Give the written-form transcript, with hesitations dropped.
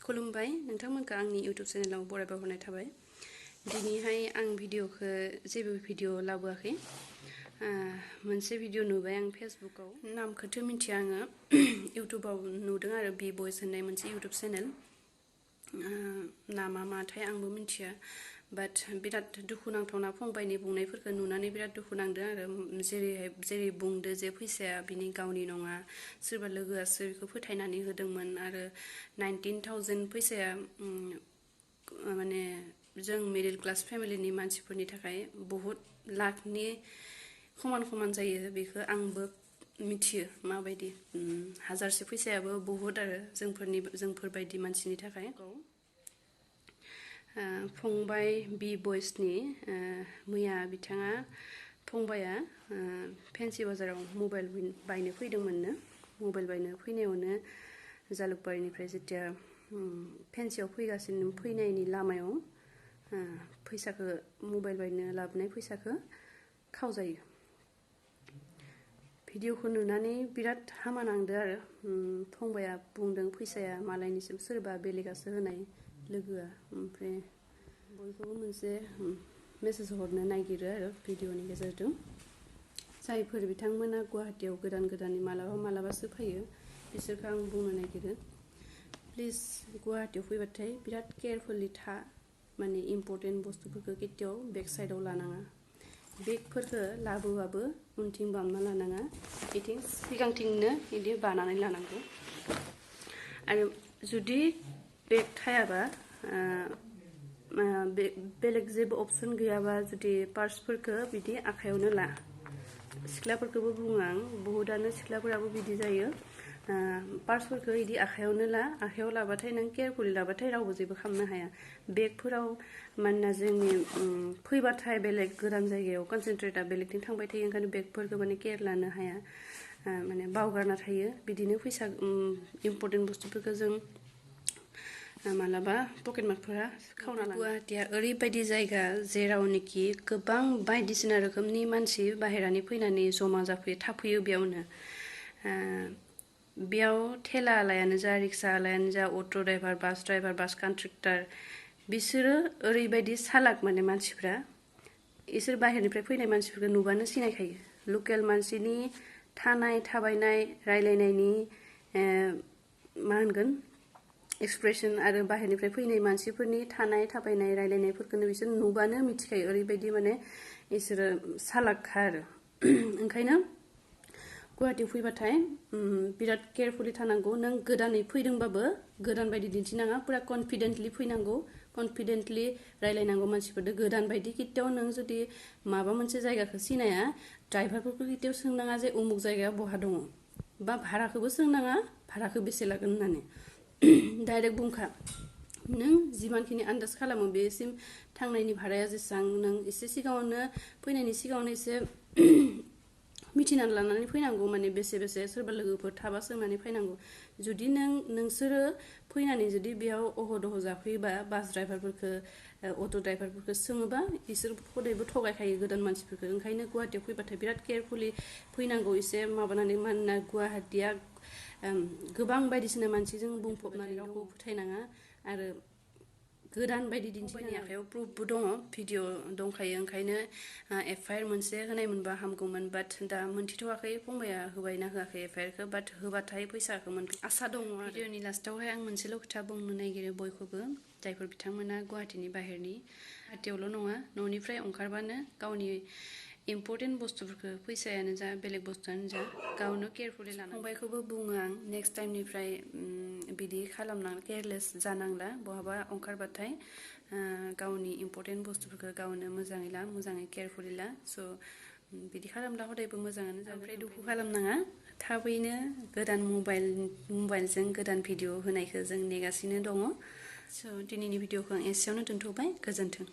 खुलुमबाय नोंथांमोनखौ आंनि YouTube चेनेलाव बरायबा हरनाय थाबाय। दिनैहाय आं भिडिअखौ जेबो भिडिअ लाबोआखै। मोनसे भिडिअ नुबाय आं फेसबुकाव, नामखौथ' मिथिया आङो। इउटुबाव नुदों आरो बि बयस होननाय मोनसे इउटुब चेनेल। नामा माथाय आंबो मिथिया, बाट बिराद दुखु नांथावना फंबायनि बुंनायफोरखौ नुनानै बिराद दुखु नांदों आरो। जेरै बुंदो जे फैसाया बिनि गावनि नङा, सोरबा लोगोआसो बेखौ फोथायनानै होदोंमोन आरो 19,000 फैसाया माने जों मिडिल क्लास फेमिलिनि मानसिफोरनि थाखाय बहुत लाखनि समान जायो। बेखौ आंबो मिथियो माबायदि। हाजारसे फैसायाबो बहुत आरो जोंफोरबायदि मानसिनि थाखाय। फंबाय बि बयसनि मैया बिथाङा फंबाया फेन्सि बाजाराव मबाइल बायनो फैदोंमोननो। मबाइल बायनो फैनायावनो जालुकबारिनिफ्राय जेथिया फेन्सियाव फैनायनि लामायाव फैसाखौ मबाइल बायनो लाबोनाय फैसाखौ खावजायो। भिडिअखौ नुनानै बिराद हामा नांदो आरो। फंबाया बुंदों फैसाया मालायनिसिम सोरबा बेलेगासो होनाय लोगोआ। ओमफ्राय बयखौबो मोनसे मेसेज हरनो नागिरो आरो भिडिअनि गेजेरजों। जायफोर बिथांमोना गुवाहाटियाव गोदानै मालाबासो फैयो, बिसोरखौ आं बुंनो नागिरो, प्लिज गुवाहाटियाव फैबाथाय बिराद केयारफुलि था। माने इम्पर्टेन्ट बुस्थुफोरखौ केতিয়াव बेक साइडआव लानाङा। बेगफोरखौ लाबोबाबो उनथिं बामना लानाङा, बिथिं सिगांथिंनो बिदि बानानै लानांगौ। आरो जुदि बेग थायाबा, बेलेग जेबो अपसन गैयाबा, जुदि पार्सफोरखौ बिदि आखायावनो ला। सिख्लाफोरखौबो बुङो आं, बहुतानो सिख्लाफोराबो बिदि जायो। पार्सफोरखौ बिदि आखायावनो ला। आखायाव लाबाथाय नों केयारफुलि लाबाथाय रावबो जेबो खालामनो हाया। बेगफोराव मानोना जोंनि फैबाथाय बेलेग गोदान जायगायाव कनसेन्ट्रेटआ बेलेगथिं थांबाय थायो, ओंखायनो बेगफोरखौ माने केयार लानो हाया, माने बावगारना थायो। बिदिनो फैसा इम्पर्टेन्ट बुस्थुफोरखौ जों मालाबा पकेटमारफोरा खावना लाङो। गुवाहाटिया ओरैबायदि जायगा जेरावनोखि गोबां बायदिसिना रोखोमनि मानसि बाहेरानि फैनानै जमा जाफैयो, थाफैयो बेयावनो। बेयाव थेला आलायानो जा, रिक्सा आलायानो जा, अट' ड्राइभार, बास कन्ट्रेक्टर, बिसोरो ओरैबायदि सालाक माने मानसिफ्रा। इसोर बाहेरनिफ्राय फैनाय मानसिफोरखौ नुबानो सिनायखायो। लकेल मानसिनि थानाय, थाबायनाय, रायलायनायनि मा होनगोन एक्सप्रेसन आरो बाहेरनिफ्राय फैनाय मानसिफोरनि थानाय, थाबायनाय, रायलायनायफोरखौनो बिसोर नुबानो मिथिखायो। ओरैबायदि माने इसोरो सालाकखा आरो। ओंखायनो गुवाहाटियाव फैबाथाय बिराद केयारफुलि थानांगौ। नों गोदानै फैदोंबाबो गोदान बायदि दिन्थिनाङा, पुरा कनफिडेन्टलि फैनांगौ, कनफिडेन्टलि रायलायनांगौ मानसिफोरजों। गोदान बायदि केতিয়াव नों जुदि माबा मोनसे जायगाखौ सिनाया, ड्राइभारफोरखौ केতিয়াव सोंनाङा जे उमुक जायगाया बहा दङ, बा भाराखौबो सोंनाङा भाराखौ बेसे लागोन होननानै। डाइरेक्ट बुंखा, नों जिमानखिनि आन्दाज खालामो बेसिम थांनायनि भाराया जेसेबां, नों एसे सिगाङावनो फैनायनि सिगाङावनो एसे मिथिनानै लानानै फैनांगौ। माने बेसे सोरबा लोगोफोर थाबा सोंनानै फैनांगौ। जुदि नोंसोरो फैनानै जुदि बेयाव अह दह जाफैयोबा, बास ड्राइभारफोरखौ, अट' ड्राइभारफोरखौ सोङोबा, इसोर हदायबो थगायखायो गोदान मानसिफोरखौ। ओंखायनो गुवाहाटियाव फैबाथाय बिराद केयारफुलि फैनांगौ, एसे माबानानै। मानोना गुवाहाटिया गोबां बायदिसिना मानसिजों बुंफबनानै, रावखौ फोथायनाङा। आरो गोदान बायदि दिन्थिनायनि आखायाव प्रुफबो दङ, भिडिअ दंखायो। ओंखायनो FIR मोनसे होनाय मोनबा हामगौमोन, बाट दा मोनथिथ'वाखै फंबाया होबायना होआखै FIRखौ। बाट होबाथाय फैसाखौ आसा दङ आरो। भिडिअनि लास्टावहाय आं मोनसेल' खोथा बुंनो नागिरो बयखौबो, जायफोर बिथांमोना गुवाहाटिनि बाहेरनि। गुवाहाटियावल' नङा, न'निफ्राय ओंखारबानो गावनि इम्पर्टेन्ट बुस्थुफोरखौ, फैसायानो जा बेलेग बुस्थुआनो जा, गावनो केयारफुलि लानांगौ। फंबायखौबो बुङो आं, नेक्स्ट टाइमनिफ्राय बिदि केयारलेस जानांला। बहाबा ओंखारबाथाय गावनि इम्पर्टेन्ट बुस्थुफोरखौ गावनो मोजाङै ला, मोजाङै केयारफुलि ला। स' बिदि खालामब्ला हदायबो मोजाङानो जागोन। ओमफ्राय दुखु खालामनाङा, थाबैनो गोदान मबाइलजों गोदान भिडिअ होनायखौ जों नेगासिनो दङ। स' दिनैनि भिडिअखौ आं एसेयावनो दोनथ'बाय। गोजोन्थों।